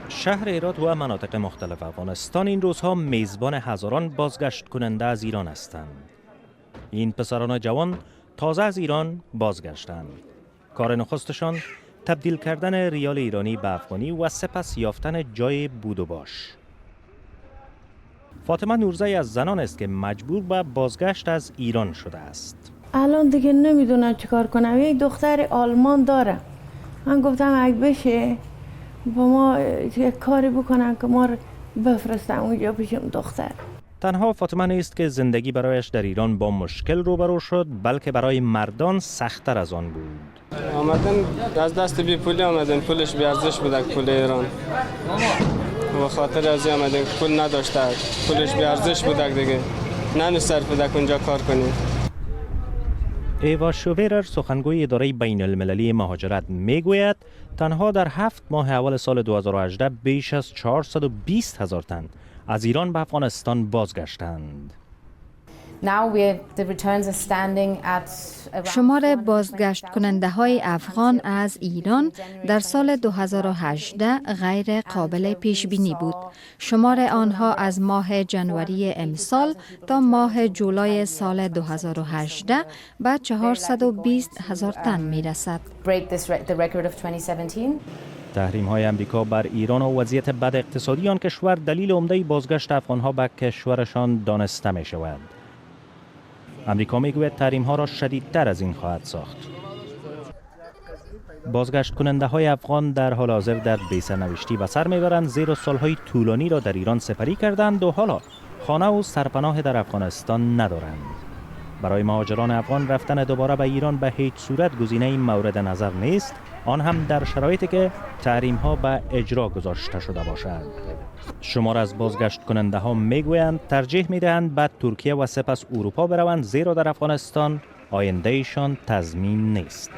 شهر هرات و مناطق مختلف افغانستان این روزها میزبان هزاران بازگشت کننده از ایران هستند. این پسران جوان تازه از ایران بازگشتند. کار نخستشان تبدیل کردن ریال ایرانی به افغانی و سپس یافتن جای بود و باش. فاطمه نورزی از زنان است که مجبور به بازگشت از ایران شده است. الان دیگه نمیدونم چیکار کنم. یک دختر آلمان دارم. من گفتم اگه بشه با ما یک کاری بکنن که ما رو بفرستن اونجا پیشم دختر. تنها فاطمه نیست که زندگی برایش در ایران با مشکل روبرو شد، بلکه برای مردان سختتر از آن بود. آمدن از دست بی پولی آمدن، پولش بی ارزش بوده، پول ایران. و خاطر از آمدن پول نداشته، پولش بی ارزش بوده، دیگه نمی‌صرفیده که اونجا کار کنیم. ایوا شوورر، سخنگوی اداره بین المللی مهاجرت، میگوید تنها در 7 ماه اول سال 2018 بیش از 420 هزار تن از ایران به افغانستان بازگشتند. شمار بازگشت کننده های افغان از ایران در سال 2018 غیر قابل پیش بینی بود. شمار آنها از ماه جنوری امسال تا ماه جولای سال 2018 به 420 هزار تن می رسد. تحریم های امریکا بر ایران و وضعیت بد اقتصادی آن کشور دلیل عمده بازگشت افغان ها به کشورشان دانسته می شود. امریکا می گوید تحریم ها را شدیدتر از این خواهد ساخت. بازگشت کننده های افغان در حال حاضر در بی‌سرنوشتی به سر میبرند، زیرا سالهای طولانی را در ایران سپری کردند و حالا خانه و سرپناه در افغانستان ندارند. برای مهاجران افغان رفتن دوباره به ایران به هیچ صورت گزینه مورد نظر نیست، آن هم در شرایطی که تحریم ها به اجرا گذاشته شده باشد. شمار از بازگشت کننده ها میگویند ترجیح میدهند به ترکیه و سپس اروپا بروند، زیرا در افغانستان آیندهشان تضمین نیست.